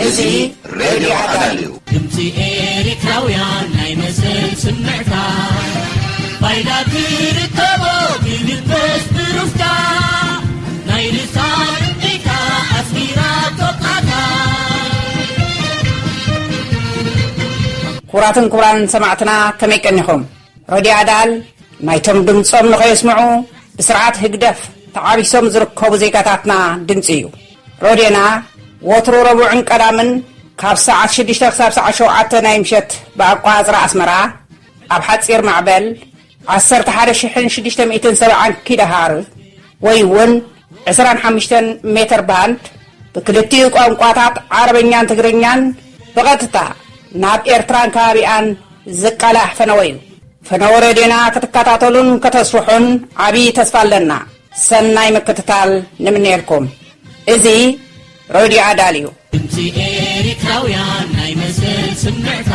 እዚ ሬድዮ ኣዳል እዩ። ድምፂ ኤሪትራውያን ናይ መሰል ስምዕታ፣ ፋይዳ ትርከቦ ትልበስ ብሩፍታ፣ ናይ ልሳን እምቢታ ኣስሚራ ቶቃታ። ክቡራትን ክቡራንን ሰማዕትና ከመይ ቀኒኹም? ሬድዮ ኣዳል ናይቶም ድምጾም ንኸየስምዑ ብስርዓት ህግደፍ ተዓቢሶም ዝርከቡ ዜጋታትና ድምጺ እዩ። ሬድዮና ወትሩ ረቡዕን ቀዳምን ካብ ሰዓት ሽዱሽተ ክሳብ ሰዓት ሸውዓተ ናይ ምሸት ብኣቋጽራ ኣስመራ ኣብ ሓጺር ማዕበል ዓሰርተ ሓደ ሽሕን ሽዱሽተ ሚእትን ሰብዓን ኪሎ ሃርዝ ወይ እውን ዕስራን ሓሙሽተን ሜትር ባንድ ብክልቲኡ ቋንቋታት ዓረበኛን ትግርኛን ብቐጥታ ናብ ኤርትራን ከባቢኣን ዝቃላሕ ፈነወ እዩ። ፈነወ ሬድዮና ክትከታተሉን ከተስፍሑን ዓብዪ ተስፋ ኣለና። ሰናይ ምክትታል ንምነየልኩም። እዚ ሬድዮ ኣዳል እዩ። ድምፂ ኤሪትራውያን ናይ መሰል ስምዕታ፣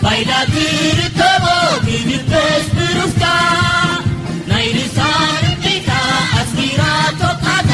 ፋይዳ ትርከቦ ብልበስ ብሩፍታ፣ ናይ ልሳን እምቢታ ኣስሚራ ቶቃታ።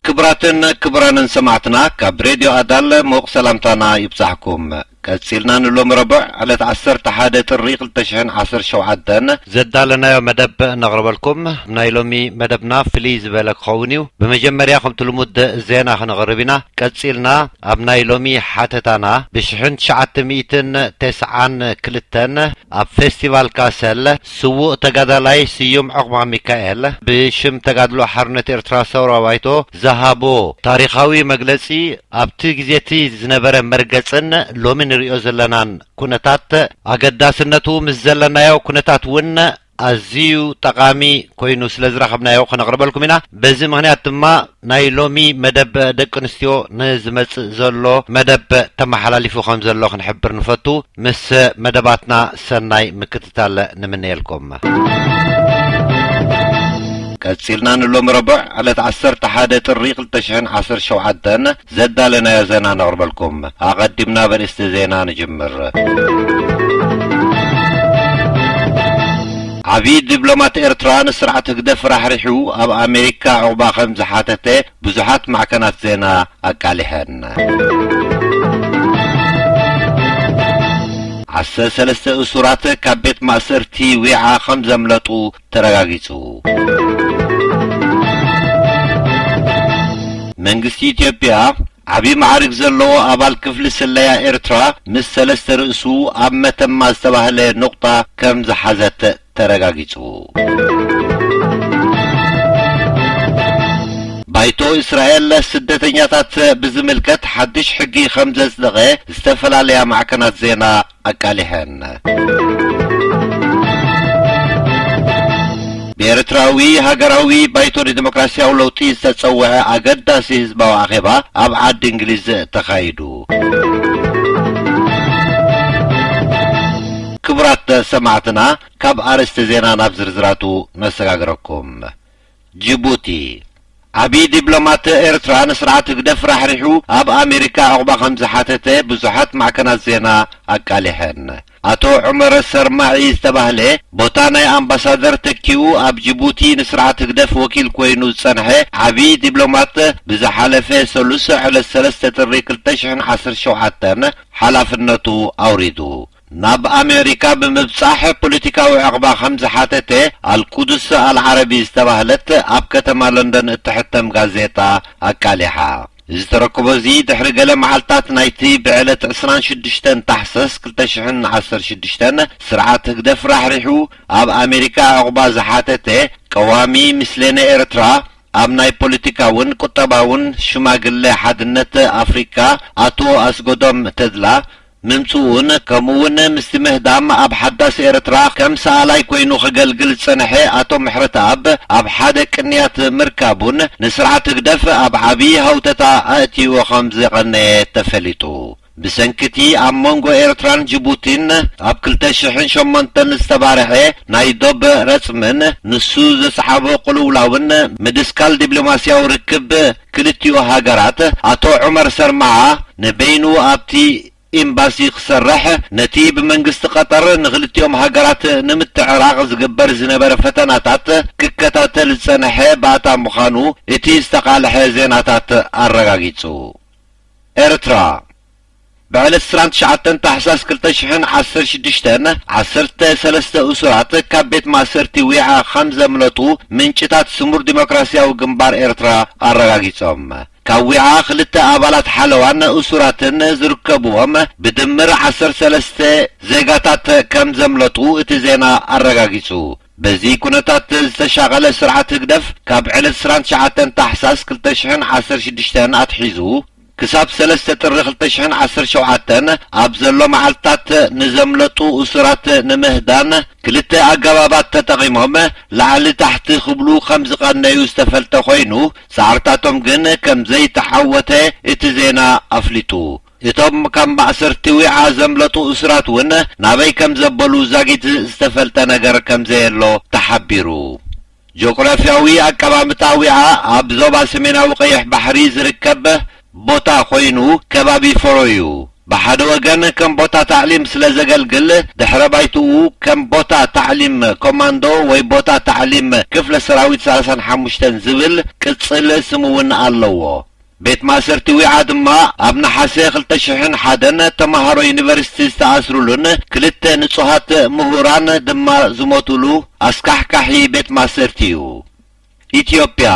ክቡራትን ክቡራንን ሰማዕትና፣ ካብ ሬድዮ ኣዳል ምዉቕ ሰላምታና ይብጻሕኩም። ቀጺልና ንሎሚ ረቡዕ ዕለት ዓሰርተ ሓደ ጥሪ ክልተ ሽሕን ዓሰርተ ሸውዓተን ዘዳለናዮ መደብ ነቕርበልኩም። ናይ ሎሚ መደብና ፍልይ ዝበለ ክኸውን እዩ። ብመጀመርያ ከምቲ ልሙድ ዜና ክነቕርብ ኢና። ቀጺልና ኣብ ናይ ሎሚ ሓተታና ብሽሕን ትሽዓተ ሚእትን ተስዓን ክልተን ኣብ ፌስቲቫል ካሰል ስዉእ ተጋዳላይ ስዩም ዑቕባ ሚካኤል ብሽም ተጋድሎ ሓርነት ኤርትራ ሰውራ ባይቶ ዝሃቦ ታሪኻዊ መግለጺ ኣብቲ ግዜ እቲ ዝነበረ መርገጽን ሎሚ ንሪኦ ዘለናን ኩነታት ኣገዳስነቱ ምስ ዘለናዮ ኩነታት እውን ኣዝዩ ጠቓሚ ኮይኑ ስለ ዝረኸብናዮ ክነቕርበልኩም ኢና። በዚ ምኽንያት ድማ ናይ ሎሚ መደብ ደቂ ኣንስትዮ ንዝመጽእ ዘሎ መደብ ተመሓላሊፉ ከም ዘሎ ክንሕብር ንፈቱ። ምስ መደባትና ሰናይ ምክትታል ንምነየልኩም። ቀጺልና ንሎሚ ረቡዕ ዕለት ዓሰርተ ሓደ ጥሪ ክልተ ሽሕን ዓሰርተ ሸውዓተን ዘዳለናዮ ዜና ነቕርበልኩም። ኣቐዲምና በርእስቲ ዜና ንጅምር። ዓብዪ ዲፕሎማት ኤርትራ ንስርዓት ህግደፍ ራሕሪሑ ኣብ ኣሜሪካ ዑቕባ ከም ዝሓተተ ብዙሓት ማዕከናት ዜና ኣቃሊሐን። ዓሰርተ ሰለስተ እሱራት ካብ ቤት ማእሰርቲ ዊዓ ከም ዘምለጡ ተረጋጊጹ። መንግስቲ ኢትዮጵያ ዓቢ ማዕርግ ዘለዎ ኣባል ክፍሊ ስለያ ኤርትራ ምስ ሰለስተ ርእሱ ኣብ መተማ ዝተባህለ ኑቕጣ ከም ዝሓዘት ተረጋጊጹ። ባይቶ እስራኤል ስደተኛታት ብዝምልከት ሓድሽ ሕጊ ከም ዘጽደቐ ዝተፈላለያ ማዕከናት ዜና ኣቃሊሐን። ብኤርትራዊ ሃገራዊ ባይቶ ንዲሞክራስያዊ ለውጢ ዝተጸውዐ ኣገዳሲ ህዝባዊ ኣኼባ ኣብ ዓዲ እንግሊዝ ተኻይዱ። ክቡራት ሰማዕትና፣ ካብ ኣርእስቲ ዜና ናብ ዝርዝራቱ ነሰጋግረኩም። ጅቡቲ። ዓቢ ዲፕሎማት ኤርትራ ንስርዓት ህግደፍ ራሕሪሑ ኣብ ኣሜሪካ ዑቕባ ከም ዝሓተተ ብዙሓት ማዕከናት ዜና ኣቃሊሐን። ኣቶ ዑመር ሰርማዒ ዝተባህለ፣ ቦታ ናይ ኣምባሳደር ተኪኡ ኣብ ጅቡቲ ንስርዓት ህግደፍ ወኪል ኮይኑ ዝጸንሐ ዓቢ ዲፕሎማት፣ ብዝሓለፈ ሰሉስ ዕለት ሰለስተ ጥሪ ክልተ ሽሕን ዓሰርተ ሸውዓተን ሓላፍነቱ ኣውሪዱ። ናብ ኣሜሪካ ብምብጻሕ ፖለቲካዊ ዕቕባ ከም ዝሓተተ ኣልቁዱስ ኣልዓረቢ ዝተባህለት ኣብ ከተማ ለንደን እትሕተም ጋዜጣ ኣቃሊሓ። ዝተረከቦ እዚ ድሕሪ ገለ መዓልታት ናይቲ ብዕለት ዕስራን ሽዱሽተን ታሕሳስ ክልተ ሽሕን ዓሰርተ ሽዱሽተን ስርዓት ህግደፍ ራሕሪሑ ኣብ ኣሜሪካ ዕቑባ ዝሓተተ ቀዋሚ ምስሌነ ኤርትራ ኣብ ናይ ፖለቲካውን ቁጠባውን ሽማግለ ሓድነት ኣፍሪካ ኣቶ ኣስጎዶም ተድላ ምምጽኡን፣ ከምኡውን ምስቲ ምህዳም ኣብ ሓዳስ ኤርትራ ከም ሰኣላይ ኮይኑ ከገልግል ዝጸንሐ ኣቶ ምሕረተኣብ ኣብ ሓደ ቅንያት ምርካቡን፣ ንስርዓት ህግደፍ ኣብ ዓቢ ሃውተታ ኣእትይዎ ከም ዘቐነየ ተፈሊጡ። ብሰንኪ እቲ ኣብ መንጎ ኤርትራን ጅቡቲን ኣብ ክልተ ሽሕን ሸሞንተን ዝተባርዐ ናይ ዶብ ረጽምን ንሱ ዘስዓቦ ቅልውላውን ምድስካል ዲፕሎማስያዊ ርክብ ክልቲኡ ሃገራት፣ ኣቶ ዑመር ሰርማዓ ንበይኑ ኣብቲ ኤምባሲ ክሰርሕ፣ ነቲ ብመንግስቲ ቀጠር ንክልቲኦም ሃገራት ንምትዕራቕ ዝግበር ዝነበረ ፈተናታት ክከታተል ዝጸንሐ ባእታ ምዃኑ እቲ ዝተቓልሐ ዜናታት ኣረጋጊጹ። ኤርትራ፣ ብዕለት ዕስራን ትሽዓተን ታሕሳስ ክልተ ሽሕን ዓሰርተ ሽዱሽተን፣ ዓሰርተ ሰለስተ እሱራት ካብ ቤት ማእሰርቲ ዊዓ ከም ዘምለጡ ምንጭታት ስሙር ዲሞክራስያዊ ግንባር ኤርትራ ኣረጋጊጾም። ካብ ዊዓ ክልተ ኣባላት ሓለዋን እሱራትን ዝርከብዎም ብድምር ዓሰርተ ሰለስተ ዜጋታት ከም ዘምለጡ እቲ ዜና ኣረጋጊጹ። በዚ ኩነታት ዝተሻቐለ ስርዓት ህግደፍ ካብ ዕለት ዕስራን ትሽዓተን ታሕሳስ ክልተ ሽሕን ዓሰርተ ሽዱሽተን ኣትሒዙ ክሳብ ሰለስተ ጥሪ ክልተ ሽሕን ዓሰርተ ሸውዓተን ኣብ ዘሎ መዓልታት ንዘምለጡ እሱራት ንምህዳን ክልተ ኣገባባት ተጠቒሞም ላዕሊ ታሕቲ ክብሉ ከም ዝቐነዩ ዝተፈልጠ ኮይኑ፣ ጻዕርታቶም ግን ከም ዘይተዓወተ እቲ ዜና ኣፍሊጡ። እቶም ካብ ማእሰርቲ ዊዓ ዘምለጡ እሱራት እውን ናበይ ከም ዘበሉ ዛጊት ዝተፈልጠ ነገር ከም ዘየሎ ተሓቢሩ። ጂኦግራፍያዊ ኣቀማምጣ ዊዓ ኣብ ዞባ ሰሜናዊ ቀይሕ ባሕሪ ዝርከብ ቦታ ኮይኑ፣ ከባቢ ፈሮ እዩ። ብሓደ ወገን ከም ቦታ ታዕሊም ስለ ዘገልግል፣ ድሕረ ባይትኡ ከም ቦታ ታዕሊም ኮማንዶ ወይ ቦታ ታዕሊም ክፍለ ሰራዊት ሰላሳን ሓሙሽተን ዝብል ቅጽል ስም እውን ኣለዎ። ቤት ማእሰርቲ ዊዓ ድማ ኣብ ነሓሰ ክልተ ሽሕን ሓደን ተመሃሮ ዩኒቨርሲቲ ዝተኣስሩሉን ክልተ ንጹሃት ምሁራን ድማ ዝሞቱሉ ኣስካሕካሒ ቤት ማእሰርቲ እዩ። ኢትዮጵያ፣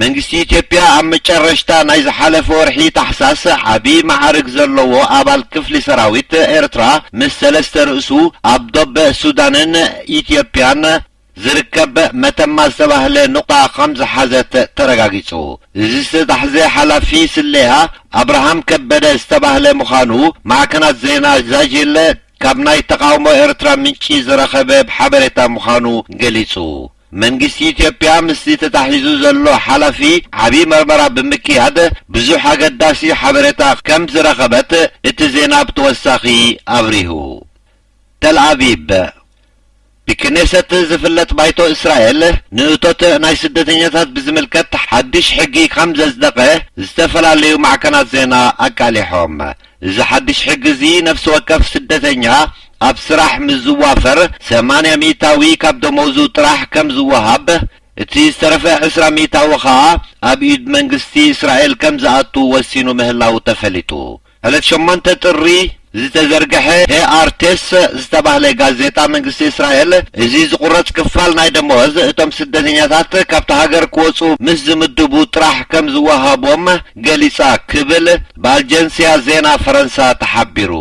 መንግስቲ ኢትዮጵያ ኣብ መጨረሽታ ናይ ዝሓለፈ ወርሒ ታሕሳስ ዓቢ መዓርግ ዘለዎ ኣባል ክፍሊ ሰራዊት ኤርትራ ምስ ሰለስተ ርእሱ ኣብ ዶብ ሱዳንን ኢትዮጵያን ዝርከብ መተማ ዝተባህለ ኑቕጣ ከም ዝሓዘት ተረጋጊጹ። እዚ ዝተታሕዘ ሓላፊ ስለያ ኣብርሃም ከበደ ዝተባህለ ምዃኑ ማዕከናት ዜና ዛጀለ ካብ ናይ ተቓውሞ ኤርትራ ምንጪ ዝረኸበ ሓበሬታ ምዃኑ ገሊጹ። መንግስቲ ኢትዮጵያ ምስቲ ተታሒዙ ዘሎ ሓላፊ ዓቢ መርመራ ብምክያድ ብዙሕ ኣገዳሲ ሓበሬታ ከም ዝረኸበት እቲ ዜና ብተወሳኺ ኣብሪሁ። ተልኣቪቭ፣ ብክኔሰት ዝፍለጥ ባይቶ እስራኤል ንእቶት ናይ ስደተኛታት ብዝምልከት ሓድሽ ሕጊ ከም ዘጽደቐ ዝተፈላለዩ ማዕከናት ዜና ኣቃሊሖም። እዚ ሓድሽ ሕጊ እዚ ነፍሲ ወከፍ ስደተኛ ኣብ ስራሕ ምስ ዝዋፈር ሰማንያ ሚእታዊ ካብ ደመወዙ ጥራሕ ከም ዝወሃብ፣ እቲ ዝተረፈ ዕስራ ሚእታዊ ኸኣ ኣብ ኢድ መንግስቲ እስራኤል ከም ዝኣቱ ወሲኑ ምህላዉ ተፈሊጡ። ዕለት ሸሞንተ ጥሪ ዝተዘርግሐ ሄኣርቴስ ዝተባህለ ጋዜጣ መንግስቲ እስራኤል፣ እዚ ዝቑረጽ ክፋል ናይ ደመወዝ እቶም ስደተኛታት ካብታ ሃገር ክወጹ ምስ ዝምድቡ ጥራሕ ከም ዝወሃቦም ገሊጻ ክብል ብኣልጀንስያ ዜና ፈረንሳ ተሓቢሩ።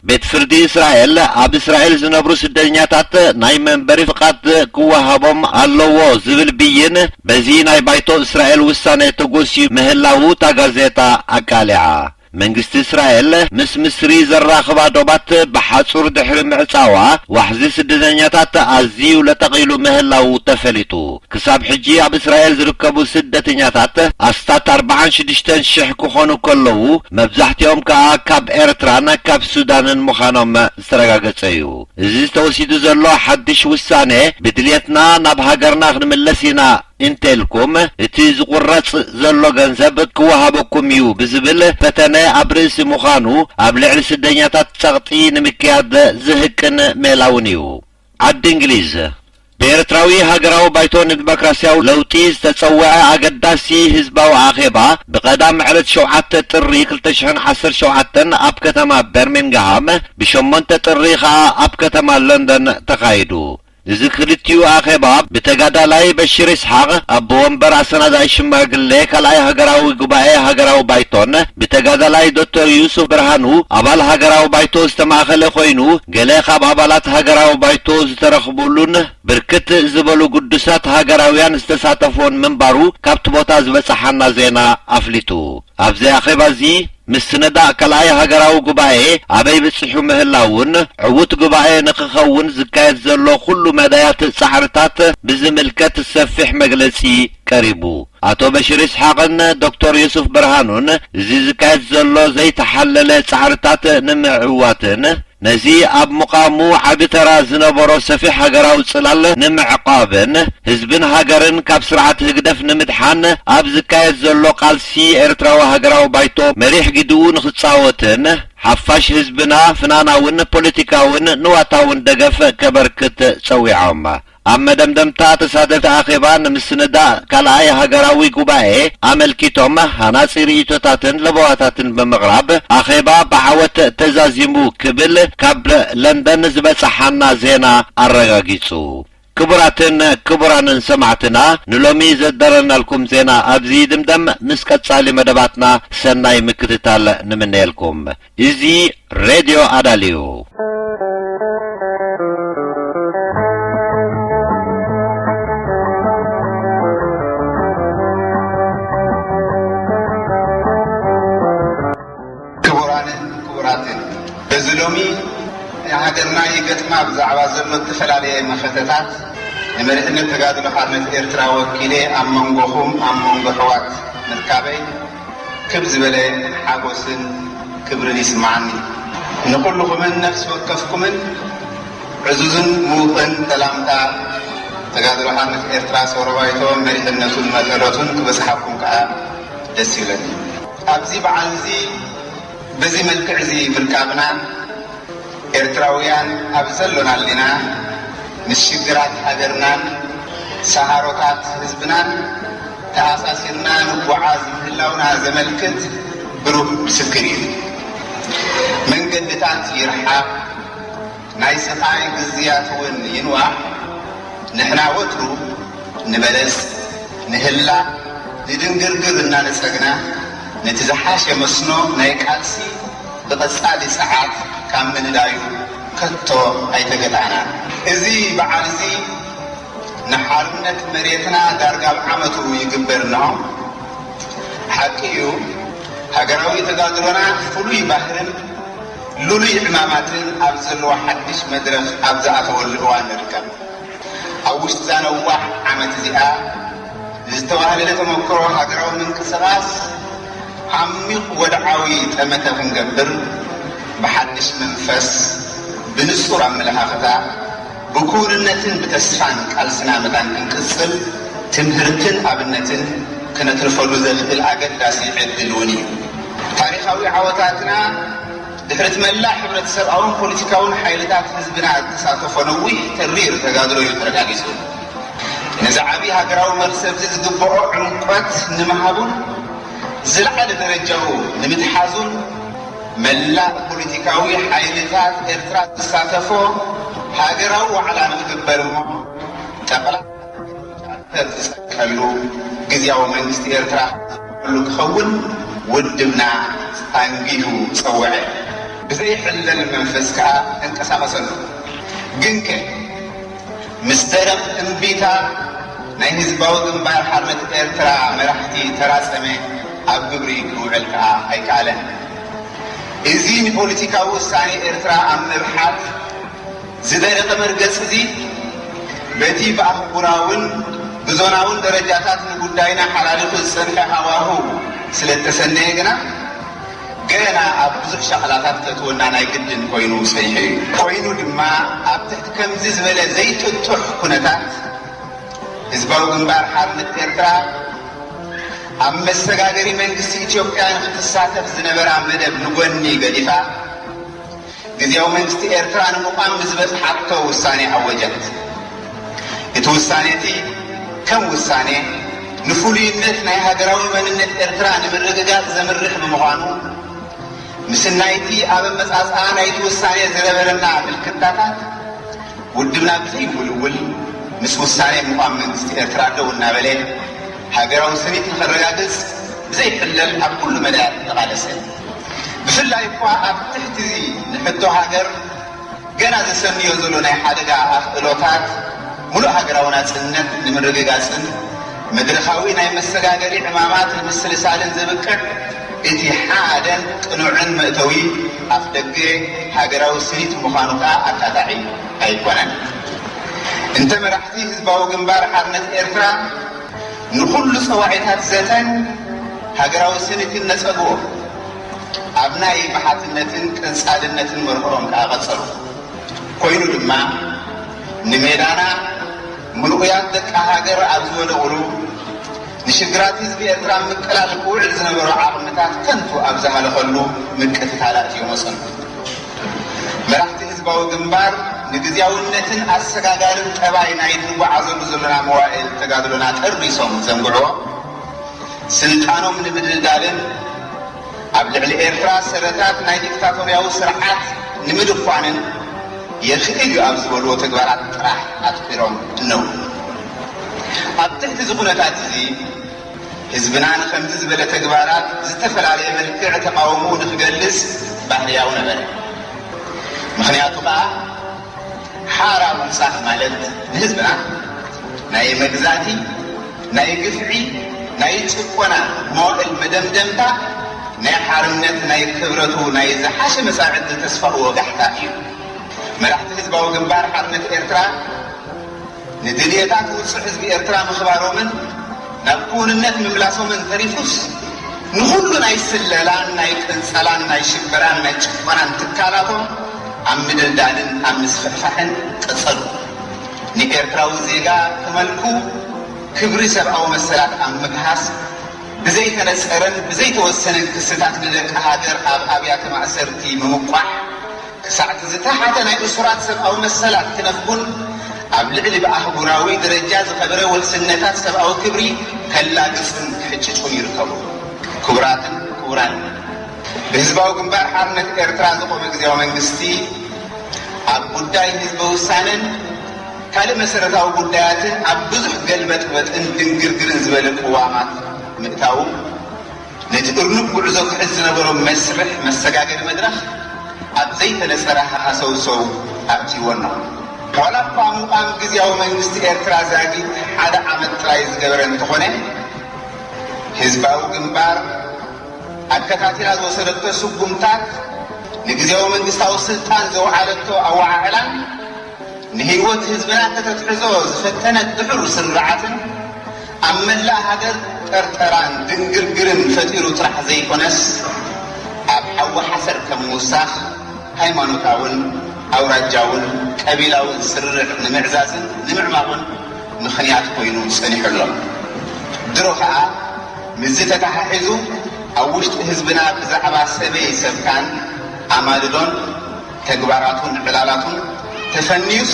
ቤት ፍርዲ እስራኤል ኣብ እስራኤል ዝነብሩ ስደተኛታት ናይ መንበሪ ፍቓድ ክወሃቦም ኣለዎ ዝብል ብይን በዚ ናይ ባይቶ እስራኤል ውሳኔ ተጎስዩ ምህላዉ እታ ጋዜጣ ኣቃሊዓ። መንግስቲ እስራኤል ምስ ምስሪ ዘራኽባ ዶባት ብሓጹር ድሕሪ ምዕጻዋ፣ ዋሕዚ ስደተኛታት ኣዝዩ ለጠቕ ኢሉ ምህላዉ ተፈሊጡ። ክሳብ ሕጂ ኣብ እስራኤል ዝርከቡ ስደተኛታት ኣስታት ኣርብዓን ሽዱሽተን ሽሕ ክኾኑ ከለዉ፣ መብዛሕትኦም ከኣ ካብ ኤርትራን ካብ ሱዳንን ምዃኖም ዝተረጋገጸ እዩ። እዚ ተወሲዱ ዘሎ ሓድሽ ውሳኔ፣ ብድልየትና ናብ ሃገርና ክንምለስ ኢና እንተልኩም፣ እቲ ዝቑረጽ ዘሎ ገንዘብ ክወሃበኩም እዩ ብዝብል ፈተነ ኣብ ርእሲ ምዃኑ፣ ኣብ ልዕሊ ስደኛታት ጸቕጢ ንምክያድ ዝህቅን ሜላ እውን እዩ። ዓዲ እንግሊዝ፣ ብኤርትራዊ ሃገራዊ ባይቶ ንዲሞክራስያዊ ለውጢ ዝተጸውዐ ኣገዳሲ ህዝባዊ ኣኼባ፣ ብቐዳም ዕለት ሸውዓተ ጥሪ ክልተ ሽሕን ዓሰርተ ሸውዓተን ኣብ ከተማ በርሚንግሃም፣ ብሸሞንተ ጥሪ ኸኣ ኣብ ከተማ ለንደን ተኻይዱ። እዚ ክልቲኡ ኣኼባ ብተጋዳላይ በሽር ይስሓቕ፣ ኣቦ ወንበር ኣሰናዳኢ ሽማግሌ ካልኣይ ሃገራዊ ጉባኤ ሃገራዊ ባይቶን፣ ብተጋዳላይ ዶክተር ዩሱፍ ብርሃኑ፣ ኣባል ሃገራዊ ባይቶ ዝተማእኸለ ኮይኑ፣ ገለ ካብ ኣባላት ሃገራዊ ባይቶ ዝተረኽቡሉን ብርክት ዝበሉ ግዱሳት ሃገራውያን ዝተሳተፉን ምንባሩ ካብቲ ቦታ ዝበጽሓና ዜና ኣፍሊጡ። ኣብዚ ኣኼባ እዚ ምስንዳእ ካልኣይ ሃገራዊ ጉባኤ ኣበይ በጺሑ ምህላውን፣ ዕዉት ጉባኤ ንኽኸውን ዝካየድ ዘሎ ኩሉ መዳያት ጻዕርታት ብዝምልከት ሰፊሕ መግለጺ ቀሪቡ። ኣቶ በሽር ይስሓቕን ዶክተር ዩሱፍ ብርሃኑን፣ እዚ ዝካየድ ዘሎ ዘይተሓለለ ጻዕርታት ንምዕዋትን፣ ነዚ ኣብ ምቓሙ ዓቢ ተራ ዝነበሮ ሰፊሕ ሃገራዊ ጽላል ንምዕቃብን፣ ህዝብን ሃገርን ካብ ስርዓት ህግደፍ ንምድሓን ኣብ ዝካየድ ዘሎ ቃልሲ፣ ኤርትራዊ ሃገራዊ ባይቶ መሪሕ ግድኡ ንኽጻወትን፣ ኣፋሽ ህዝብና ፍናናውን ፖለቲካውን ንዋታውን ደገፍ ከበርክት ጸዊዖም። ኣብ መደምደምታ፣ ተሳተፍቲ ኣኼባ ንምስንዳእ ካልኣይ ሃገራዊ ጉባኤ ኣመልኪቶም ሃናጺ ርእይቶታትን ለበዋታትን ብምቕራብ፣ ኣኼባ ብዓወት ተዛዚሙ ክብል ካብ ለንደን ዝበጽሓና ዜና ኣረጋጊጹ። ክቡራትን ክቡራንን ሰማዕትና፣ ንሎሚ ዘዳለናልኩም ዜና ኣብዚ ይድምደም። ምስ ቀጻሊ መደባትና ሰናይ ምክትታል ንምነየልኩም። እዚ ሬድዮ ኣዳልዩ። ክቡራንን ክቡራትን፣ በዚ ሎሚ ሃገርና ይገጥማ ብዛዕባ ዘሎ እተፈላለየ መኸተታት፣ ንመሪሕነት ተጋድሎ ሓርነት ኤርትራ ወኪለ ኣብ መንጎኹም፣ ኣብ መንጎ ኣሕዋት ምርካበይ፣ ክብ ዝበለ ሓጎስን ክብርን ይስምዓኒ። ንኹልኹምን ነፍሲ ወከፍኩምን ዕዙዝን ምዉቕን ሰላምታ ተጋድሎ ሓርነት ኤርትራ ሰውረ ባይቶ መሪሕነቱን መሰረቱን ክበጽሓኩም ከኣ ደስ ይብለኒ። ኣብዚ በዓል እዚ በዚ መልክዕ እዚ ምርካብና፣ ኤርትራውያን ኣብ ዘሎናሉ ኢና፣ ምስ ሽግራት ሃገርናን ሰሃሮታት ህዝብናን ተኣሳሲርና ንጓዓዝ ምህላውና ዘመልክት ብሩህ ምስክር እዩ። መንገድታት ይርሓቕ፣ ናይ ስቓይ ግዝያት እውን ይንዋሕ፣ ንሕና ወትሩ ንበለስ፣ ንህላ፣ ንድንግርግር እናነጸግና፣ ነቲ ዝሓሸ መስኖ ናይ ቃልሲ ብቐጻሊ ጸዓት ካብ ምንዳዩ ከቶ ኣይተገታዕናን። እዚ በዓል እዚ ንሓርነት መሬትና ዳርጋ ኣብ ዓመቱ ይግበር እንሆ። ሓቂ እዩ፣ ሃገራዊ ተጋድሎና ፍሉይ ባህርን ልሉይ ዕማማትን ኣብ ዘለዎ ሓድሽ መድረኽ ኣብ ዝኣተወሉ እዋን ንርከብ። ኣብ ውሽጢ እዛ ነዋሕ ዓመት እዚኣ፣ ንዝተዋህለለ ተመክሮ ሃገራዊ ምንቅስቓስ ዓሚቕ ወድዓዊ ጠመተ ክንገብር፣ ብሓድሽ መንፈስ፣ ብንጹር ኣመለኻኽታ፣ ብክውንነትን ብተስፋን ቃልስና መታን ክንቅጽል፣ ትምህርትን ኣብነትን ክነትርፈሉ ዘኽእል ኣገዳሲ ዕድል እውን እዩ። ታሪኻዊ ዓወታትና ድሕሪ እቲ መላእ ሕብረተሰብኣውን ፖለቲካውን ሓይልታት ህዝብና ዝተሳተፎ ነዊሕ ተሪር ተጋድሎ እዩ ተረጋጊጹ። ነዚ ዓቢ ሃገራዊ መኽሰብ እዚ ዝግብኦ ዕምቆት ንምሃቡን ዝለዓለ ደረጃኡ ንምትሓዙን፣ መላእ ፖለቲካዊ ሓይልታት ኤርትራ ዝሳተፎ ሃገራዊ ዋዕላ ንኽግበር እሞ፣ ጠቕላላ ቻርተር ዝጸድቀሉ ግዝያዊ መንግስቲ ኤርትራ ክኸውን ውድብና ኣንጊሁ ጸውዐ። ብዘይሕለል መንፈስ ከኣ ተንቀሳቐሰሉ። ግንከ፣ ምስ ደረቕ እምቢታ ናይ ህዝባዊ ግንባር ሓርነት ኤርትራ መራሕቲ ተራጸመ፣ ኣብ ግብሪ ክውዕል ከኣ ኣይከኣለን። እዚ ንፖለቲካዊ ውሳኔ ኤርትራ ኣብ ምብሓት ዝደረቐ መርገጽ እዚ፣ በቲ ብኣህጉራውን ብዞናውን ደረጃታት ንጉዳይና ሓላሊኹ ዝጸንሐ ሃዋህው ስለ እተሰነየ ግና፣ ገና ኣብ ብዙሕ ሻቕላታት ከእትወና ናይ ግድን ኮይኑ ጸኒሑ እዩ። ኮይኑ ድማ፣ ኣብ ትሕቲ ከምዚ ዝበለ ዘይጥጡሕ ኩነታት፣ ህዝባዊ ግንባር ሓርነት ኤርትራ ኣብ መሰጋገሪ መንግስቲ ኢትዮጵያ ንክትሳተፍ ዝነበራ መደብ ንጎኒ ገዲፋ፣ ግዝያዊ መንግስቲ ኤርትራ ንምቋም ንዝበጽሓቶ ውሳኔ ኣወጀት። እቲ ውሳኔ እቲ ከም ውሳኔ ንፍሉይነት ናይ ሃገራዊ መንነት ኤርትራ ንምርግጋጽ ዘምርሕ ብምዃኑ፣ ምስ ናይቲ ኣብ ኣመጻጽኣ ናይቲ ውሳኔ ዝነበረና ምልክታታት፣ ውድብና ብዘይውልውል ምስ ውሳኔ ምቋም መንግስቲ ኤርትራ ደው እናበለ፣ ሃገራዊ ስኒት ንኸረጋግጽ ብዘይሕለል ኣብ ኩሉ መዳያት ተቓለሰ። ብፍላይ እኳ ኣብ ትሕቲ እዚ ንሕቶ ሃገር ገና ዘሰንዮ ዘሎ ናይ ሓደጋ ኣኽእሎታት፣ ሙሉእ ሃገራዊ ናጽነት ንምርግጋጽን መድረኻዊ ናይ መሰጋገሪ ዕማማት ንምስልሳልን ዘብቅዕ እቲ ሓደን ቅኑዕን መእተዊ ኣፍደገ ሃገራዊ ስኒት ምዃኑ ከኣ ኣካታዒ ኣይኮነን። እንተ መራሕቲ ህዝባዊ ግንባር ሓርነት ኤርትራ ንኹሉ ጸዋዒታት ዘተን ሃገራዊ ስኒትን ነጸግዎ፣ ኣብ ናይ መሓትነትን ቀጻልነትን መርሆኦም ከኣ ቀጸሉ። ኮይኑ ድማ፣ ንሜዳና ምልኡያት ደቂ ሃገር ኣብ ዝወደቑሉ፣ ንሽግራት ህዝቢ ኤርትራ ምቅላል ክውዕል ዝነበሮ ዓቕምታት ከንቱ ኣብ ዝሃለኸሉ ምቅትታላት እዮም ወሰኑ። መራሕቲ ህዝባዊ ግንባር ንግዝያውነትን ኣሰጋጋርን ጠባይ ናይ እንጓዓዘሉ ዘለና መዋእል ተጋድሎና ጠሪሶም ዘንግዕዎ፣ ስልጣኖም ንምድልዳልን ኣብ ልዕሊ ኤርትራ ሰረታት ናይ ዲክታቶርያዊ ስርዓት ንምድኳንን የኽእል እዩ ኣብ ዝበልዎ ተግባራት ጥራሕ ኣትኲሮም እነው። ኣብ ትሕቲ እዚ ኩነታት እዚ ህዝብና ንኸምዚ ዝበለ ተግባራት ዝተፈላለየ መልክዕ ተቓውሞኡ ንክገልጽ ባህርያዊ ነበረ። ምኽንያቱ ከኣ ሓራ ምውጻእ ማለት ንህዝብና ናይ መግዛእቲ፣ ናይ ግፍዒ፣ ናይ ጭቆና መዋእል መደምደምታ ናይ ሓርነት ናይ ክብረቱ ናይ ዝሓሸ መጻኢ ዕድል ተስፋኡ ወጋሕታ እዩ። መራሕቲ ህዝባዊ ግንባር ሓርነት ኤርትራ ንድልየታት ውጹዕ ህዝቢ ኤርትራ ምኽባሮምን ናብ ክውንነት ምምላሶምን ተሪፉስ ንኹሉ ናይ ስለላን ናይ ቅንጸላን ናይ ሽበራን ናይ ጭቆናን ትካላቶም ኣብ ምድልዳልን ኣብ ምስፍሕፋሕን ቀጸሉ። ንኤርትራዊ ዜጋ ክመልኩ ክብሪ ሰብኣዊ መሰላት ኣብ ምግሃስ ብዘይተነጸረን ብዘይተወሰነን ክስታት ንደቂ ሃገር ኣብ ኣብያተ ማእሰርቲ ምምቋሕ ክሳዕቲ ዝተሓተ ናይ እሱራት ሰብኣዊ መሰላት ክነፍጉን ኣብ ልዕሊ ብኣህጉራዊ ደረጃ ዝኸበረ ውሕስነታት ሰብኣዊ ክብሪ ከላግጹን ክሕጭጩን ይርከቡ። ክቡራትን ክቡራን፣ ብህዝባዊ ግንባር ሓርነት ኤርትራ ዝቖመ ግዝያዊ መንግስቲ ኣብ ጉዳይ ህዝበ ውሳነን ካልእ መሰረታዊ ጉዳያትን ኣብ ብዙሕ ገልበጥበጥን ድንግርግርን ዝበለ ቅዋማት ምእታዉ፣ ነቲ እርኑብ ጉዕዞ ክሕዝ ዝነበሮ መስርሕ መሰጋገሪ መድረኽ ኣብ ዘይተነጸረ ሃሰውሰው ኣእትይዎ ኣሎ። ዋላ እኳ ምቋም ግዝያዊ መንግስቲ ኤርትራ ዛጊት ሓደ ዓመት ጥራይ ዝገበረ እንተኾነ፣ ህዝባዊ ግንባር ኣከታቲላ ዝወሰደቶ ስጉምታት፣ ንግዝያዊ መንግስታዊ ስልጣን ዘውዓለቶ ኣወዓዕላን ንህይወት ህዝብና ከተትሕዞ ዝፈተነት ድሑር ስርዓትን ኣብ መላእ ሃገር ጠርጠራን ድንግርግርን ፈጢሩ ጥራሕ ዘይኮነስ፣ ኣብ ሓዊ ሓሰር ከም ምውሳኽ፣ ሃይማኖታውን ኣውራጃውን ቀቢላውን ስርርዕ ንምዕዛዝን ንምዕማቑን ምኽንያት ኮይኑ ጸኒሑ ኣሎ። ድሮ ኸኣ ምስዚ ተተሓሒዙ ኣብ ውሽጢ ህዝብና ብዛዕባ ሰበይ ሰብካን ኣማልዶን ተግባራቱን ዕላላቱን ተፈንዩስ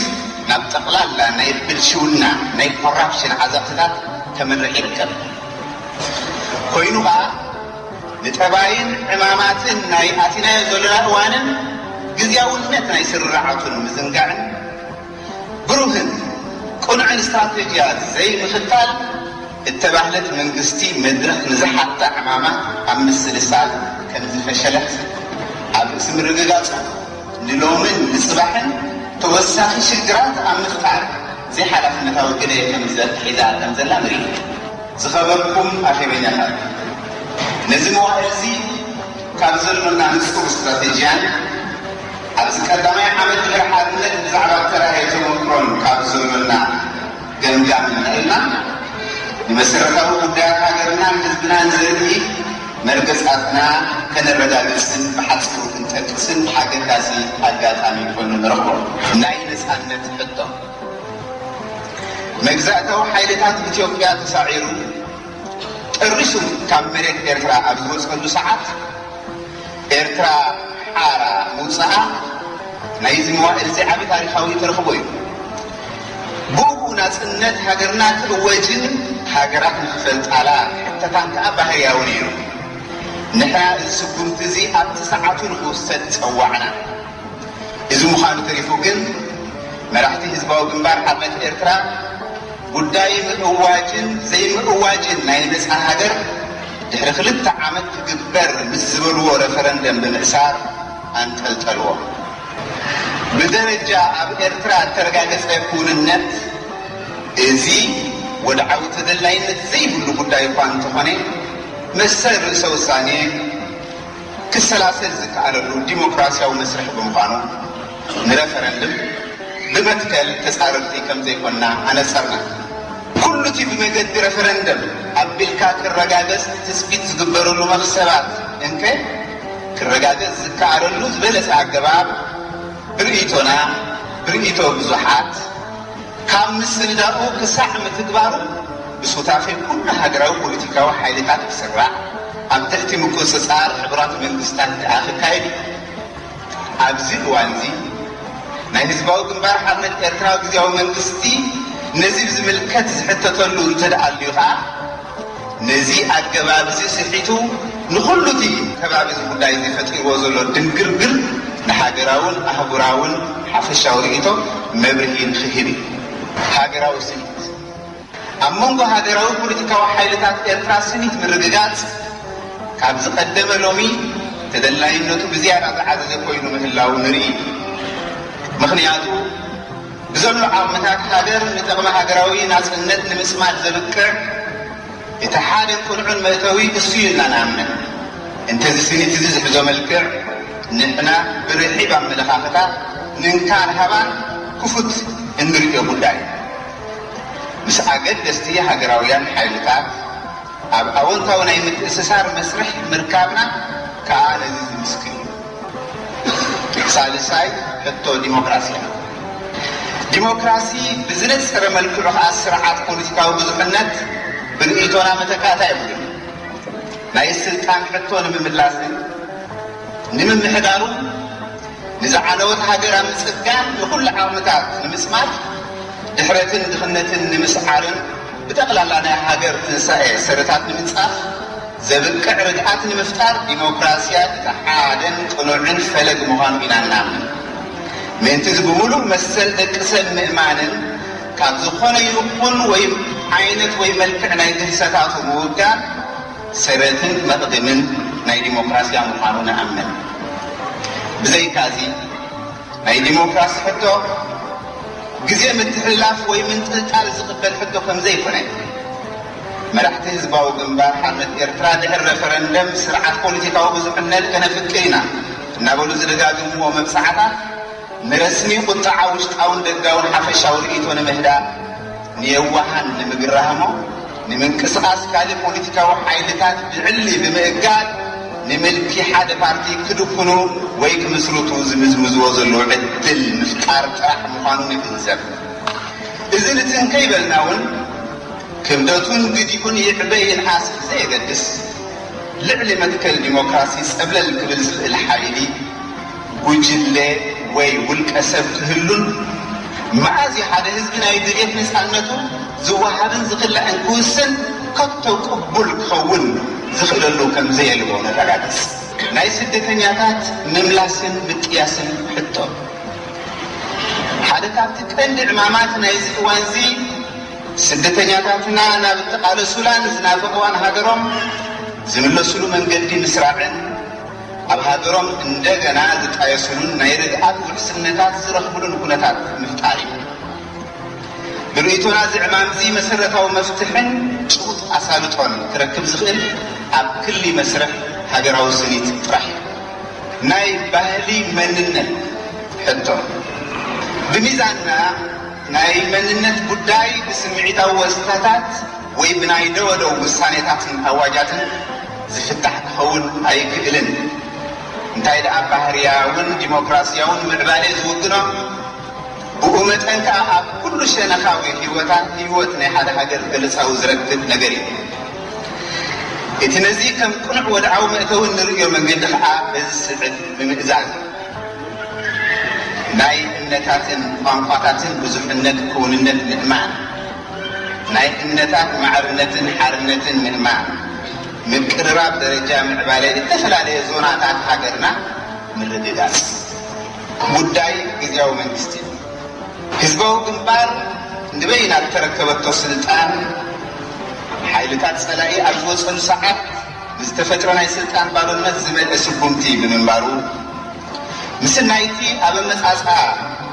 ናብ ጠቕላላ ናይ ብልሽውና ናይ ኮራፕሽን ዓዘቕትታት ከምርሕ ይርከብ። ኮይኑ ኸኣ ንጠባይን ዕማማትን ናይ ኣቲናዮ ዘለና እዋንን ግዝያውነት ናይ ስርርዓቱን ምዝንጋዕን ብሩህን ቅኑዕን ስትራተጂያ ዘይምኽታል እተባህለት መንግስቲ መድረኽ ንዝሓታ ዕማማት ኣብ ምስልሳል ከም ዝፈሸለት ኣብ ርእሲ ምርግጋጹ ንሎምን ንጽባሕን ተወሳኺ ሽግራት ኣብ ምፍጣር ዘይሓላፍነታዊ ግደ ከም ዘ- ሒዛ ከም ዘላ ንርኢ። ዝኸበርኩም ኣኼበኛታት፣ ነዚ መዋእል እዚ ካብ ዘሎና ንጹር ስትራተጂያን ኣብዚ ቀዳማይ ዓመት ድሕሪ ሓርነት ብዛዕባ ተራእየ ተመክሮን ካብ ዘሎና ገምጋምን ንዕልና ንመሰረታዊ ጉዳያት ሃገርናን ህዝብናን ዘርኢ መርገጻትና ከነረጋግጽን ብሓጺሩ ክንጠቅስን ኣገዳሲ ኣጋጣሚ ኮይኑ ንረኽቦ። ናይ ነጻነት ሕቶ። መግዛእታዊ ሓይልታት ኢትዮጵያ ተሳዒሩ ጠሪሱ ካብ መሬት ኤርትራ ኣብ ዝወጸሉ ሰዓት፣ ኤርትራ ሓራ ምውጻኣ ናይዚ መዋእል እዚ ዓቢ ታሪኻዊ ተረኽቦ እዩ። ብኡ ናጽነት ሃገርና ክእወጅን ሃገራት ንኽፈልጣላ ክሕተታን ከኣ ባህርያዊ ነይሩ። ንሕና እዚ ስጉምቲ እዚ ኣብቲ ሰዓቱ ንኽውሰድ ጸዋዕና። እዚ ምዃኑ ተሪፉ ግን፣ መራሕቲ ህዝባዊ ግንባር ሓርነት ኤርትራ ጉዳይ ምእዋጅን ዘይምእዋጅን ናይ ነጻ ሃገር ድሕሪ ክልተ ዓመት ክግበር ምስ ዝበልዎ ረፈረንደም ብምእሳር ኣንጠልጠልዎ። ብደረጃ ኣብ ኤርትራ እተረጋገጸ ክውንነት፣ እዚ ወድዓዊ ተደላይነት ዘይብሉ ጉዳይ እኳ እንተኾነ፣ መሰል ርእሰ ውሳኔ ክሰላሰል ዝከኣለሉ ዲሞክራሲያዊ መስርሕ ብምዃኑ፣ ንረፈረንድም ብመትከል ተጻረርቲ ከም ዘይኮንና ኣነጸርና። ኩሉ እቲ ብመገዲ ረፈረንደም ኣቢልካ ክረጋገጽ ትጽቢት ዝግበረሉ መኽሰባት እንከ ክረጋገጽ ዝከኣለሉ ዝበለጸ ኣገባብ ብርእይቶና፣ ብርእይቶ ብዙሓት፣ ካብ ምስንዳኡ ክሳዕ ምትግባሩ ብሱታፌ ኩሉ ሃገራዊ ፖለቲካዊ ሓይልታት ክስራዕ፣ ኣብ ትሕቲ ምቁጽጻር ሕቡራት መንግስታት ከኣ ክካየድ እዩ። ኣብዚ እዋንዚ ናይ ህዝባዊ ግንባር ሓርነት ኤርትራ ግዝያዊ መንግስቲ ነዚ ብዝምልከት ዝሕተተሉ እንተ ደኣ ኣልዩ ከኣ፣ ነዚ ኣገባብ እዚ ስሒቱ ንኹሉ እቲ ከባቢ እዚ ጉዳይ እዚ ፈጢርዎ ዘሎ ድንግርግር ንሃገራውን ኣህጉራውን ሓፈሻዊ ርእይቶ መብርሂ ንክህብ እዩ። ሃገራዊ ስኒት ኣብ መንጎ ሃገራዊ ፖለቲካዊ ሓይልታት ኤርትራ ስኒት ምርግጋጽ ካብ ዝቐደመ ሎሚ ተደላይነቱ ብዝያዳ ዝዓዘዘ ኮይኑ ምህላው ንርኢ። ምኽንያቱ ብዘሎ ዓቕምታት ሃገር ንጥቕሚ ሃገራዊ ናጽነት ንምጽማድ ዘብቅዕ እቲ ሓደን ቅኑዕን መእተዊ እሱ እዩ ኢልና ንኣምን። እንተዚ ስኒት እዚ ዝሕዞ መልክዕ ንሕና ብርሒብ ኣመለኻኽታ ንእንካን ሃባን ክፉት እንርእዮ ጉዳይ እዩ። ምስ ኣገደስቲ ሃገራውያን ሓይልታት ኣብ ኣወንታዊ ናይ ምትእስሳር መስርሕ ምርካብና ከኣ ነዚ ዝምስክር እዩ። ሳልሳይ ሕቶ ዲሞክራሲ እዩ። ዲሞክራሲ ብዝነጸረ መልክዑ ከኣ ስርዓት ፖለቲካዊ ብዙሕነት ብርእይቶና መተካእታ የብሉን። ናይ ስልጣን ሕቶ ንምምላስን ንምምሕዳሩ ንዝዓነወት ሃገር ኣብ ምጽጋን ንኹሉ ዓቕምታት ንምጽማድ ድሕረትን ድኽነትን ንምስዓርን ብጠቕላላ ናይ ሃገር ትንሳኤ ሰረታት ንምንጻፍ ዘብቅዕ ርግኣት ንምፍጣር ዲሞክራስያ እቲ ሓደን ቅኑዕን ፈለግ ምዃኑ ኢና እናምን። ምእንቲ እዚ ብምሉእ መሰል ደቂ ሰብ ምእማንን ካብ ዝኾነ ይኹን ወይ ዓይነት ወይ መልክዕ ናይ ግህሰታቱ ምውጋን ሰረትን መቕድምን ናይ ዲሞክራስያ ምዃኑ ንኣምን። ብዘይካዚ ናይ ዲሞክራሲ ሕቶ ግዜ ምትሕልላፍ ወይ ምንጥልጣል ዝቕበል ሕቶ ከም ዘይኮነ፣ መራሕቲ ህዝባዊ ግንባር ሓርነት ኤርትራ ድሕሪ ረፈረንደም ስርዓት ፖለቲካዊ ብዙሕነት ከነፍቅር ኢና እናበሉ ዝደጋግምዎ መብጽዓታት፣ ንረስሚ ቁጠዓ ውሽጣውን ደጋውን ሓፈሻዊ ርእይቶ ንምህዳእ፣ ንየዋሃን ንምግራህሞ፣ ንምንቅስቓስ ካልእ ፖለቲካዊ ሓይልታት ብዕሊ ብምእጋድ፣ ንምልኪ ሓደ ፓርቲ ክድኩኑ ወይ ክምስርቱ ዝምዝምዝዎ ዘለዉ ዕድል ምፍጣር ጥራሕ ምዃኑ ንግንዘብ። እዚ ንትንከ ይበልና እውን፣ ክብደቱን ግዲኡን ይዕበ ይንኣስ ብዘየገድስ፣ ልዕሊ መትከል ዲሞክራሲ ጸብለል ክብል ዝኽእል ሓይሊ፣ ጉጅለ ወይ ውልቀ ሰብ ክህሉን፣ መኣዝ እዩ ሓደ ህዝቢ ናይ ድሌት ነጻነቱ ዝወሃብን ዝኽላእን ክውስን ከቶ ቅቡል ክኸውን ዝኽእለሉ ከም ዘየልቦ ነረጋግጽ። ናይ ስደተኛታት ምምላስን ምጥያስን ሕቶ። ሓደ ካብቲ ቀንዲ ዕማማት ናይዚ እዋንዚ፣ ስደተኛታትና ናብ እተቓለሱላን ዝናፈቕዋን ሃገሮም ዝምለሱሉ መንገዲ ምስራዕን፣ ኣብ ሃገሮም እንደገና ዝጣየሱሉን ናይ ርግኣት ውሕስነታት ዝረኽቡሉን ኩነታት ምፍጣር እዩ። ብርእይቶና እዚ ዕማምዚ መሰረታዊ መፍትሕን ጭቡጥ ኣሳልጦን ክረክብ ዝኽእል ኣብ ክሊ መስርሕ ሃገራዊ ስኒት ጥራሕ እዩ። ናይ ባህሊ መንነት ሕቶ። ብሚዛንና ናይ መንነት ጉዳይ ብስምዒታዊ ወስታታት ወይ ብናይ ደወደው ውሳኔታትን ኣዋጃትን ዝፍታሕ ክኸውን ኣይክእልን። እንታይ ደኣ ባህርያውን ዲሞክራስያውን ምዕባለ ዝውግኖ ብኡ መጠን ከኣ ኣብ ኩሉ ሸነኻዊ ህይወታት ህይወት ናይ ሓደ ሃገር ገለጻዊ ዝረክብ ነገር እዩ። እቲ ነዚ ከም ቅኑዕ ወድዓዊ መእተዊ እንርእዮ መንገዲ ከኣ በዚ ስዕብ ምምእዛዝ። ናይ እምነታትን ቋንቋታትን ብዙሕነት ክውንነት ምእማን። ናይ እምነታት ማዕርነትን ሓርነትን ምእማን። ምቅርራብ ደረጃ ምዕባለ እተፈላለየ ዞናታት ሃገርና ምርግጋጽ። ጉዳይ ግዝያዊ መንግስቲ። ህዝባዊ ግንባር ንበይና ዝተረከበቶ ስልጣን ሓይልታት ጸላኢ ኣብ ዝወጸሉ ሰዓት ዝተፈጥረ ናይ ስልጣን ባዶነት ዝመልአ ስጉምቲ ብምንባሩ፣ ምስናይቲ ኣብ ኣመጻጽኣ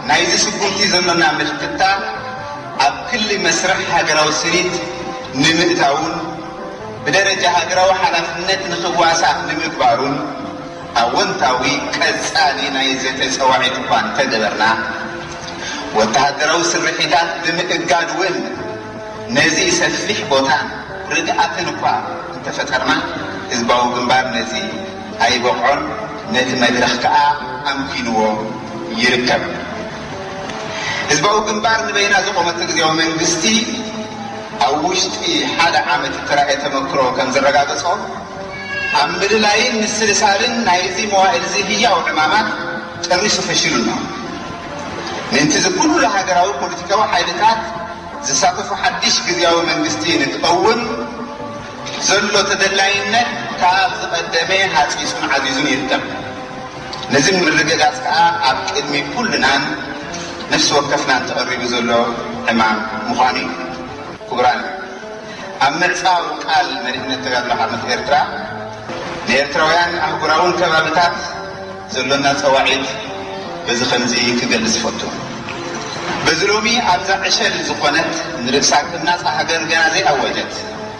ናይዚ ስጉምቲ ዘሎና ምልክታ ኣብ ክሊ መስርሕ ሃገራዊ ስኒት ንምእታውን ብደረጃ ሃገራዊ ሓላፍነት ንኽዋሳእ ንምግባሩን ኣወንታዊ ቀጻሊ ናይ ዘተ ጸዋዒት እኳ እንተገበርና፣ ወተሃደራዊ ስርሒታት ብምእጋድ እውን ነዚ ሰፊሕ ቦታን ርግኣትን እኳ እንተፈጠርና፣ ህዝባዊ ግንባር ነዚ ኣይበቕዖን፣ ነቲ መድረኽ ከኣ ኣምኪንዎ ይርከብ። ህዝባዊ ግንባር ንበይና ዘቖመቶ ግዝያዊ መንግስቲ ኣብ ውሽጢ ሓደ ዓመት እተራእየ ተመክሮ ከም ዘረጋገጾ፣ ኣብ ምልላይን ምስልሳልን ናይዚ መዋእል እዚ ህያው ዕማማት ጨሪሱ ፈሺሉ ኣሎ። ምእንቲ እዚ ኩሉ ሃገራዊ ፖለቲካዊ ሓይልታት ዝሳተፉ ሓድሽ ግዝያዊ መንግስቲ ንክቐውም ዘሎ ተደላይነት ካብ ዝቐደመ ሃጺጹን ዓዚዙን ይርከብ። ነዚ ምርግጋጽ ከኣ ኣብ ቅድሚ ኩልናን ነፍሲ ወከፍናን ተቐሪቡ ዘሎ ዕማም ምዃኑ እዩ። ክቡራን፣ ኣብ ምዕጻው ቃል መሪሕነት ተጋድሎ ሓርነት ኤርትራ፣ ንኤርትራውያን ኣህጉራውን ከባብታት ዘሎና ጸዋዒት በዚ ከምዚ ክገልጽ እፈቱ። በዚ ሎሚ ኣብዛ ዕሸል ዝኾነት ንርእሳ ከም ናጻ ሃገር ገና ዘይኣወጀት፣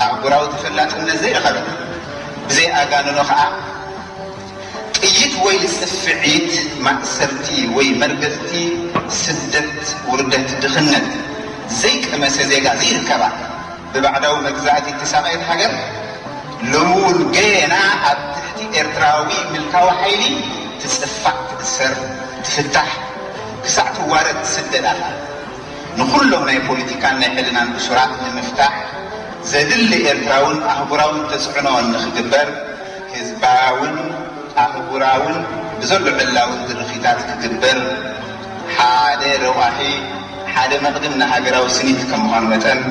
ኣህጉራዊ ተፈላጥነት ዘይረኸበት፣ ብዘይኣጋንኖ ከኣ ጥይት ወይ ጽፍዒት፣ ማእሰርቲ ወይ መርገጽቲ፣ ስደት፣ ውርደት፣ ድኽነት ዘይቀመሰ ዜጋ ዘይርከባ ብባዕዳዊ መግዛእቲ እተሳቐየት ሃገር፣ ሎሚ እውን ገና ኣብ ትሕቲ ኤርትራዊ ምልካዊ ሓይሊ ትጽፋዕ፣ ትእሰር፣ ትፍታሕ፣ ክሳዕ ትዋረድ ትስደድ ኣላ። ንኹሎም ናይ ፖለቲካን ናይ ሕልናን እሱራት ንምፍታሕ ዘድሊ ኤርትራውን ኣህጉራውን ተጽዕኖ ንኽግበር፣ ህዝባውን ኣህጉራውን ብዘሎ ዕላዊ ድርኺታት ክግበር ሓደ ረቋሒ፣ ሓደ መቕድም ንሃገራዊ ስኒት ከም ምዃኑ መጠን፣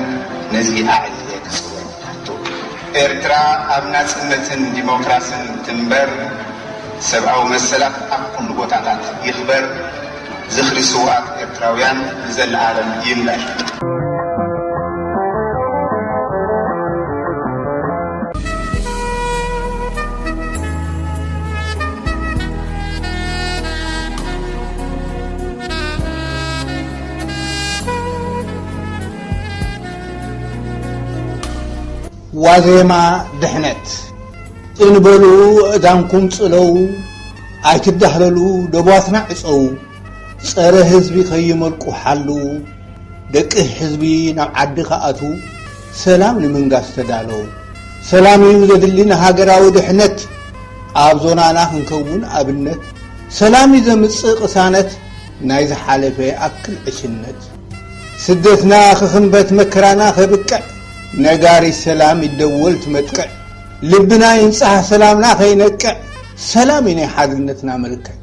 ነዚ ኣዕልየ ክጽውዕ እፈቱ። ኤርትራ ኣብ ናጽነትን ዲሞክራስን ትንበር፣ ሰብኣዊ መሰላት ኣብ ኩሉ ቦታታት ይኽበር፣ ዝኽሪ ስውኣት ኤርትራውያን ንዘለኣለም ይንበር። ዋዜማ ድሕነት። ጽን በሉ፣ እዳንኩም ጽለዉ፣ ኣይትዳህለሉ፣ ደቧትና ዕጸዉ፣ ጸረ ህዝቢ ከይመልቁ ሓልዉ፣ ደቂ ህዝቢ ናብ ዓዲ ክኣትዉ፣ ሰላም ንምንጋስ ተዳለዉ። ሰላም እዩ ዘድሊ ንሃገራዊ ድሕነት፣ ኣብ ዞናና ክንከውን ኣብነት። ሰላም እዩ ዘምጽእ ቅሳነት፣ ናይ ዝሓለፈ ኣክል ዕሽነት። ስደትና ክኽንበት መከራና ከብቅዕ፣ ነጋሪት ሰላም ይደወል ትመጥቅዕ። ልብና ይንጻህ ሰላምና ከይነቅዕ፣ ሰላም እዩ ናይ ሓድነትና መልክዕ።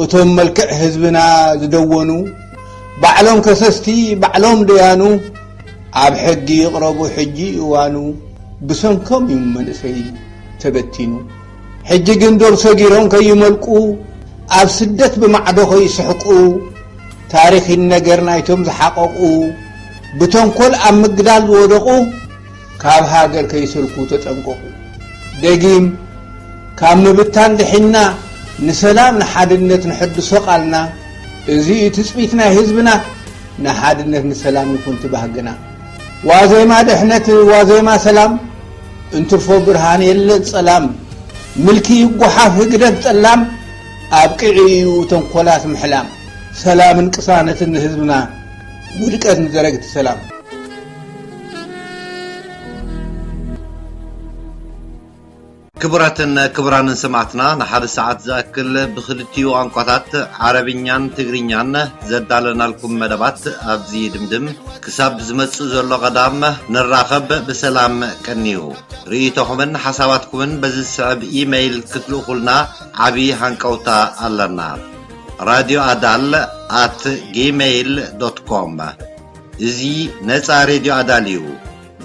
እቶም መልክዕ ህዝብና ዝደወኑ፣ ባዕሎም ከሰስቲ ባዕሎም ደያኑ፣ ኣብ ሕጊ ይቕረቡ ሕጂ እዋኑ፣ ብሰንኮም እዩ መንእሰይ ተበቲኑ። ሕጂ ግን ዶብ ሰጊሮም ከይመልቁ፣ ኣብ ስደት ብማዕዶ ከይስሕቁ፣ ታሪኽ ይነገር ናይቶም ዝሓቐቑ፣ ብተንኮል ኣብ ምግዳል ዝወደቑ፣ ካብ ሃገር ከይሰልኩ ተጠንቀቑ። ደጊም፣ ካብ ምብታን ድሒንና፣ ንሰላም ንሓድነት ንሐድሶ ቃልና። እዚ እዩ ትጽቢት ናይ ህዝብና፣ ንሓድነት ንሰላም ይኹን ትባህግና። ዋዜማ ድሕነት፣ ዋዜማ ሰላም፣ እንትርፎ ብርሃን የለን ጸላም። ምልኪ ይጓሓፍ ህግደፍ ጠላም፣ ኣብቂዑ እዩ ተንኮላት ምሕላም። ሰላምን ቅሳነትን ንህዝብና፣ ውድቀት ንደረግቲ ሰላም። ክቡራትን ክቡራንን ሰማዕትና፣ ንሓደ ሰዓት ዝኣክል ብኽልቲኡ ቋንቋታት ዓረብኛን ትግርኛን ዘዳለናልኩም መደባት ኣብዚ ድምድም። ክሳብ ዝመጽእ ዘሎ ቀዳም ንራኸብ፣ ብሰላም ቀንዩ። ርእይቶኹምን ሓሳባትኩምን በዚ ዝስዕብ ኢመይል ክትልእኹልና ዓቢ ሃንቀውታ ኣለና። ራድዮ ኣዳል ኣት ጂሜይል ዶት ኮም። እዚ ነጻ ሬድዮ ኣዳል እዩ።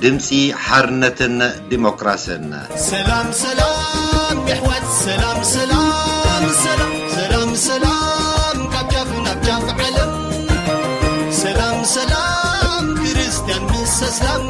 ድምጺ ሓርነትን ዲሞክራስን። ሰላም ሰላም የሕዋት፣ ሰላም ሰላም ሰላም፣ ሰላም ሰላም ካብ ጫፍ ናብ ጫፍ ዓለም። ሰላም ሰላም ክርስትያን ምስ ኣስላም፣